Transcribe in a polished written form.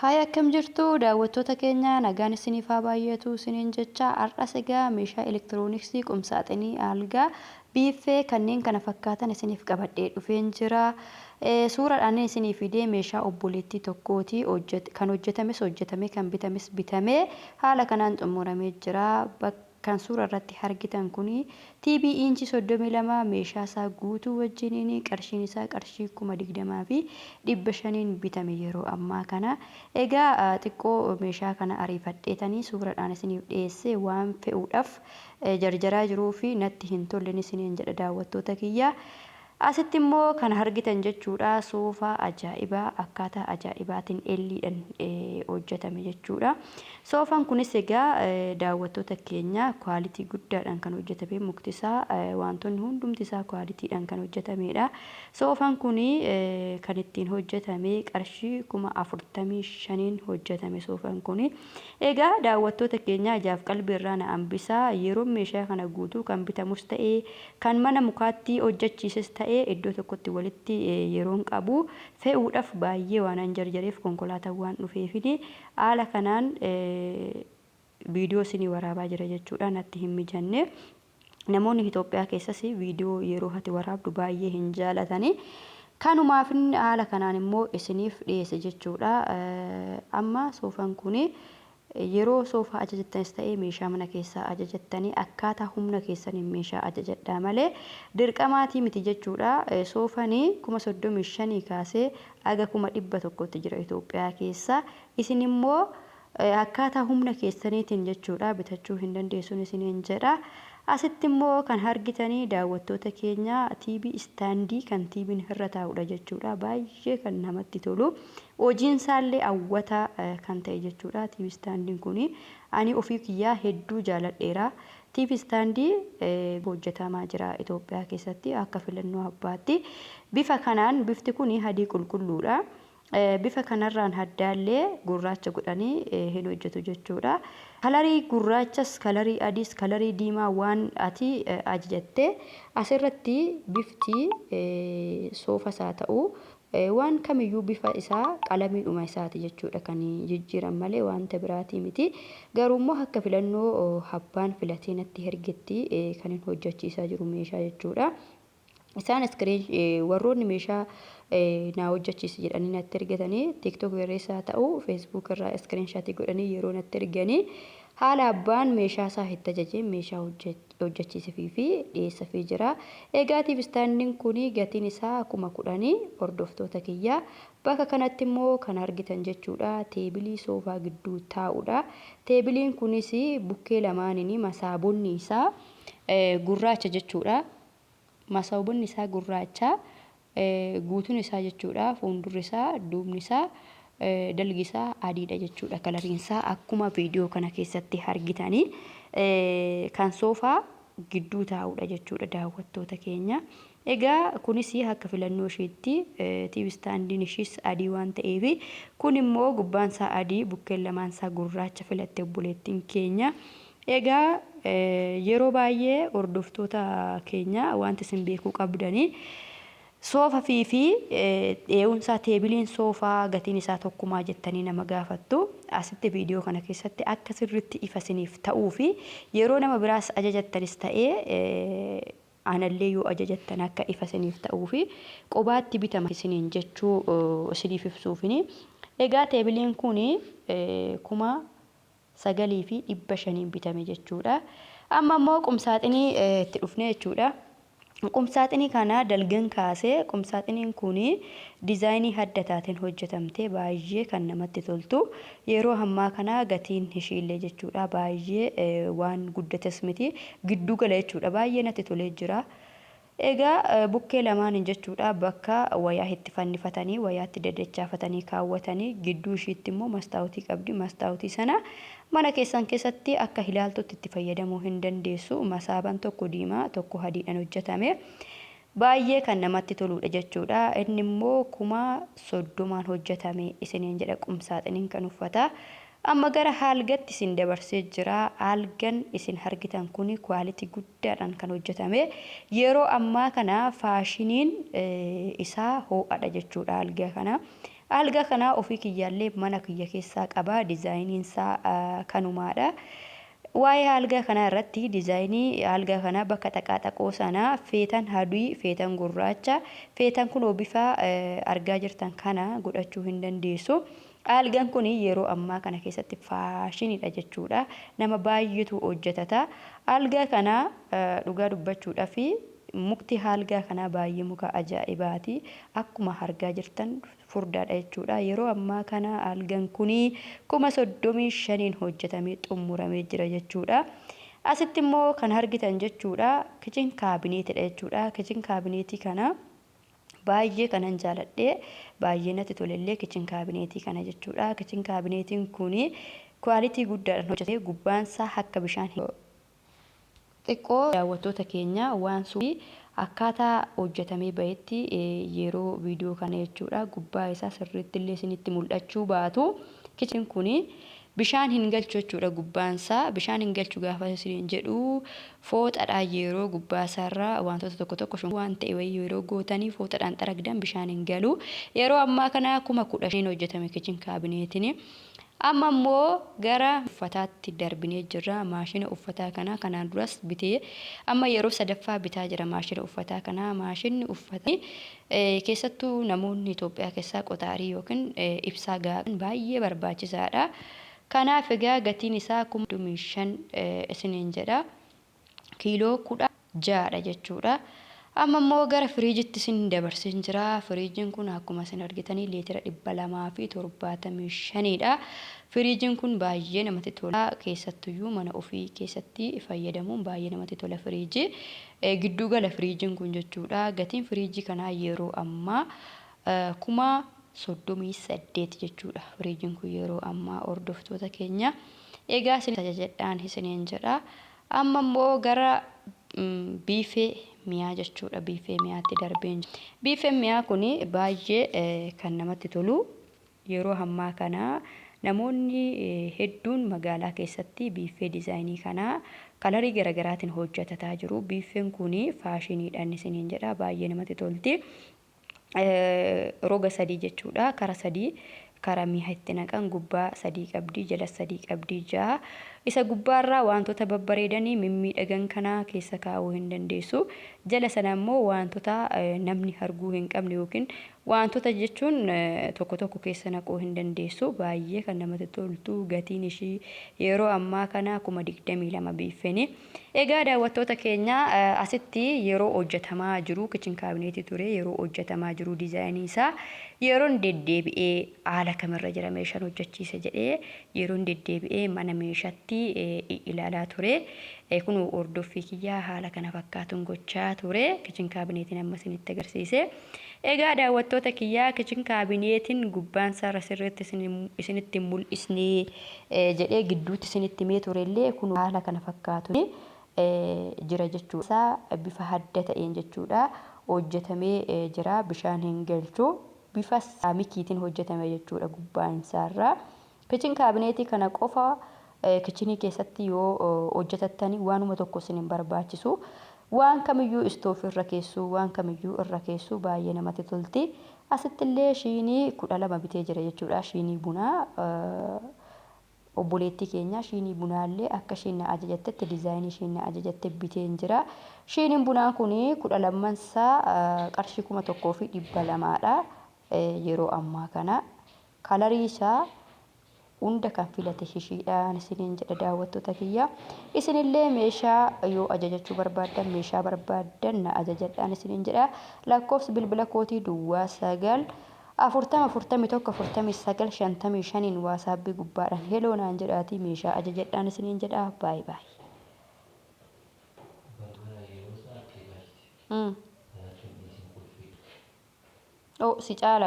Haay, akkam jirtu daawwattoota keenya? Nagaan isiniif haa baay'atu isiniin jecha. Har'as egaa meeshaa elektirooniksii, qumsaaxinii, algaa, biiffee kanneen kana fakkaatan isiniif qabadhee dhufeen jira. Suuraadhaan isinii fidee meeshaa obboleettii tokkooti. Kan hojjetames hojjetame, kan bitames bitamee haala kanaan xumuramee jira. Kan suura irratti argitan kun TV iinchii 32 meeshaa isaa guutuu wajjiniin qarshiin isaa qarshii 20,500n bitame yeroo ammaa kana. Egaa xiqqoo meeshaa kana ariifadheetanii suuraadhaan isiniif dhiyeesse, waan fe'uudhaaf jarjaraa jiruu fi natti hin tolle isiniin jedha daawwattoota kiyya. Asitti immoo kan argitan jechuudha soofaa ajaa'ibaa akkaataa ajaa'ibaatiin elliidhaan hojjetame jechuudha. Soofaan kunis egaa daawwattoota keenya quality guddaadhaan kan hojjetame, mukti isaa, wantoonni hundumti isaa qualitydhaan kan hojjetamedha. Soofaan kun kan ittiin hojjetame qarshii 45,000n hojjetame soofaan kun. Egaa daawwattoota keenya, ijaaf qalbii irraa na hambisaa, yeroo meeshaa kana guutuu kan bitamus ta'ee kan mana mukaatti hojjechiises ta'ee iddoo tokkotti walitti yeroon qabu fe'uudhaaf baay'ee waan an jarjareef, konkolaataan waan dhufeefini haala kanaan viidiyoo isinii waraabaa jira jechuudha, natti hin mijanne. Namoonni Itoophiyaa keessas viidiyoo yeroo ati waraabdu baay'ee hin jaalatani. Kanumaaf haala kanaan immoo isiniif dhiyeesse jechuudha. Amma soofaan kun, yeroo soofaa ajajattanis ta'ee meeshaa mana keessaa ajajattanii, akkaataa humna keessaniin meeshaa ajajadhaa malee dirqamaatii miti jechuudha. Soofanii 35,000 kaasee haga 100,000tti jira Itoophiyaa keessa. Isin immoo akkaataa humna keessaniitiin jechuudha bitachuu hin dandeessuun isiniin jedha. Asitti immoo kan argitanii daawwattoota keenya TV stand kan TVn irra taa'udha jechuudha. Baay'ee kan namatti tolu. Hojiin isaallee hawwataa kan ta'e jechuudha. TV standiin kun ani ofii kiyyaa hedduu jaaladheera. TV stand hojjetamaa jira Itoophiyaa keessatti akka filannoo abbaatti. Bifa kanaan bifti kun adii qulqulluudha. Bifa kanarraan haddaallee gurraacha godhanii hin hojjetu jechuudha. Colorii gurraachas, colorii adiis, colorii diimaa waan ati ajajatte asirratti bifti soofas haa ta'u waan kamiyyuu bifa isaa qalamiidhuma isaati jechuudha kan jijjiiran malee wanta biraatii miti. Garuu immoo akka filannoo abbaan filatee natti ergetti kan hin hojjechiisaa jiru meeshaa jechuudha. Isaan screen warroonni meeshaa naa hojjechiisi jedhanii natti ergatanii TikTok irrees haa ta'u Facebook irraa screenshot godhanii yeroo natti erganii, haala abbaan meeshaa isaa itti ajajeen meeshaa hojjechiisifii fi dhiyeessafii jira. Egaa TV standiin kun gatiin isaa 10,000, hordoftoota kiyyaa. Bakka kanatti immoo kan argitan jechuudha teebilii soofaa gidduu taa'udha. Teebiliin kunis bukkee lamaaniin masaabonni isaa gurraacha jechuudha. Masaabonni isaa gurraacha, guutuun isaa jechuudha, fuuldurri isaa, duubni isaa, dalgi isaa adiidha jechuudha. Coloriin isaa akkuma viidiyoo kana keessatti argitanii kan soofaa gidduu taa'udha jechuudha, daawwattoota keenya. Egaa kunis akka filannoo isheetti TV standiin ishiis adii waan ta'eef, kun immoo gubbaan isaa adii, bukkeen lamaan isaa gurraacha filatte obboleettiin keenya. Egaa yeroo baay'ee hordoftoota keenya, wanti isin beekuu qabdanii, soofa fi dhee'umsaa teebiliin soofaa gatiin isaa tokkumaa jettanii nama gaafattu. Asitti viidiyoo kana keessatti akka sirriitti ifa isiniif ta'uu fi yeroo nama biraas ajajattanis ta'ee anallee yoo ajajattan akka ifa isiniif ta'uu fi qobaatti bitama isiniin jechuu isiniif ibsuufini. Egaa teebiliin kun 9,500n bitame jechuudha. Amma immoo qumsaaxinii itti dhufne jechuudha. Qumsaaxinii kana dalgan kaasee, qumsaaxiniin kun designii adda taateen hojjetamte, baay'ee kan namatti toltu. Yeroo ammaa kana gatiin ishiillee jechuudha baay'ee waan guddates miti, giddu gala jechuudha, baay'ee natti tolee jira. Egaa bukkee lamaaniin jechuudha bakka wayaa itti fannifatanii, wayaatti dadachaafatanii kaawwatanii, gidduu ishiitti immoo mastaawutii qabdi. Mastaawutii sana mana keessan keessatti akka ilaaltutti itti fayyadamuu hin dandeessu. Masaaban tokko diimaa, tokko adiidhaan hojjetame. Baay'ee kan namatti toludha jechuudha. Inni immoo 30,000n hojjetame isiniin jedha qumsaaxiniin kan uffata. Amma gara algatti isin dabarsee jira. Algan isin argitan kun quality guddaadhaan kan hojjetame. Yeroo ammaa kana fashioniin isaa ho'adha jechuudha algaa kana. Algaa kana ofii kiyyaallee mana kiyya keessaa qaba. Dizaayiniin isaa kanumaadha. Waa'ee algaa kanaa irratti dizaayinii algaa kanaa bakka xaqaaxaqoo sanaa feetan hadii, feetan gurraacha, feetan kunoo bifa argaa jirtan kana godhachuu hin dandeessu. Algaan kun yeroo ammaa kana keessatti faashiniidha jechuudha. Nama baay'eetu hojjetata. Algaa kana dhugaa dubbachuudhaaf mukti algaa kanaa baay'ee muka ajaa'ibaati. Akkuma argaa jirtan furdaadha jechuudha. Yeroo ammaa kana algaan kun 35,000n hojjetamee xumuramee jira jechuudha. Asitti immoo kan argitan jechuudha kitchen cabinet dha jechuudha. Kitchen cabinet kana baay'ee kanan jaaladhe, baay'ee natti tolellee kitchen cabinet kana jechuudha. Kitchen cabinetiin kun quality guddaadhaan hojjetame, gubbaansaa akka bishaan xiqqoo daawwattoota keenya waan suuqii akkaataa hojjetamee bahetti yeroo viidiyoo kana jechuudha gubbaa isaa sirriitti illee isinitti mul'achuu baatu, kitchen kun bishaan hin galchu jechuudha. Gubbaansaa bishaan hin galchu gaafa isiniin jedhu, fooxadhaan yeroo gubbaa isaarraa wantoota tokko tokko waan ta'e wayii yeroo gootanii fooxadhaan xaragdan bishaan hin galu. Yeroo ammaa kana 15,000 hojjetame kitchen cabinetiin. Amma immoo gara uffataatti darbinee jirra. Maashina uffataa kana kanaan duras bitee amma yeroo sadaffaa bitaa jira maashina uffataa kana. Maashinni uffataa keessattuu namoonni Itoophiyaa keessaa qotaarii yookiin ibsaa gahaa baay'ee barbaachisaadha. Kanaaf egaa gatiin isaa 35,000 isiniin jedha. Kiiloo 16dha jechuudha. Amma immoo gara firiijitti isin dabarsin jira. Firiijiin kun akkuma isin argitanii leetira 275dha. Firiijiin kun baay'ee namatti tola. Keessattuyyuu mana ofii keessatti fayyadamuun baay'ee namatti tola firiijii. Gidduu gala firiijiin kun jechuudha. Gatiin firiijii kanaa yeroo ammaa 38,000 jechuudha. Firiijiin kun yeroo ammaa, hordoftoota keenya. Egaa isin ajajadhaan isiniin jedha. Amma immoo gara biifee mi'aa jechuudha. Biifee mi'aatti darbeen jira. Biifeen mi'aa kun baay'ee kan namatti tolu. Yeroo ammaa kana namoonni hedduun magaalaa keessatti biiffee diizaayinii kanaa colorii garaagaraatiin hojjetataa jiru. Biiffeen kun faashiniidhaan isiniin jedha, baay'ee namatti tolti. Roga sadii jechuudha. Kara sadii kara mi'a itti naqan gubbaa sadii qabdi, jala sadii qabdi, ja'a. Isa gubbaarraa wantoota babbareedanii mimmiidhagan kana keessa kaa'uu hin dandeessu. Jala sana immoo wantoota namni arguu hin qabne yookiin wantoota jechuun tokko tokko keessa naquu hin dandeessu. Baay'ee kan namatti toltu, gatiin ishii yeroo ammaa kana 22,000 biiffeni. Egaa daawwattoota keenya, asitti yeroo hojjetamaa jiru kitchen cabinet ture, yeroo hojjetamaa jiru diizaayinii isaa yeroon deddeebi'ee haala kamirra jira meeshaan hojjechiise jedhee yeroon deddeebi'ee mana meeshaatti ilaalaa ture. Kun hordoffii kiyyaa haala kana fakkaatuun gochaa ture kitchen cabinetiin amma isinitti agarsiise. Egaa daawwattoota kiyyaa, kitchen cabinetiin gubbaan isaarra sirriitti isinitti mul'isne jedhee gidduutti isinitti himee turellee kun haala kana fakkaatuun jira jechuudha. Isaa bifa adda ta'een jechuudha hojjetamee jira, bishaan hin galchu, bifa siraamikiitiin hojjetame jechuudha gubbaan isaarra. Kitchen cabinetii kana qofa kitchenii keessatti yoo hojjetattani waanuma tokko isin hin barbaachisu. Waan kamiyyuu istoofii irra keessuu, waan kamiyyuu irra keessuu, baay'ee namatti tolti. Asitti illee shiinii 12 bitee jira jechuudha. Shiinii bunaa obboleettii keenya shiinii bunaallee akka ishiin na ajajattetti, diizaayinii ishiin na ajajatte biteen jira. Shiiniin bunaa kun 12nsaa qarshii 1,200dha yeroo ammaa kana. Colorii isaa hunda kan filate ishiidhaan isiniin jedha daawwattoota kiyya. Isinillee meeshaa yoo ajajachuu barbaaddan, meeshaa barbaaddan na ajajadhaan isiniin jedha. Lakkoofsi bilbila kootii 09 40 41 49 55n WhatsAppii gubbaadhaan hello naan jedhaatii meeshaa ajajadhaan isiniin jedha. Baay'ee baay'ee. Balbala yeroo isaa achi galti. Kanatti hin dhiisin qulfii. Oh, si caala.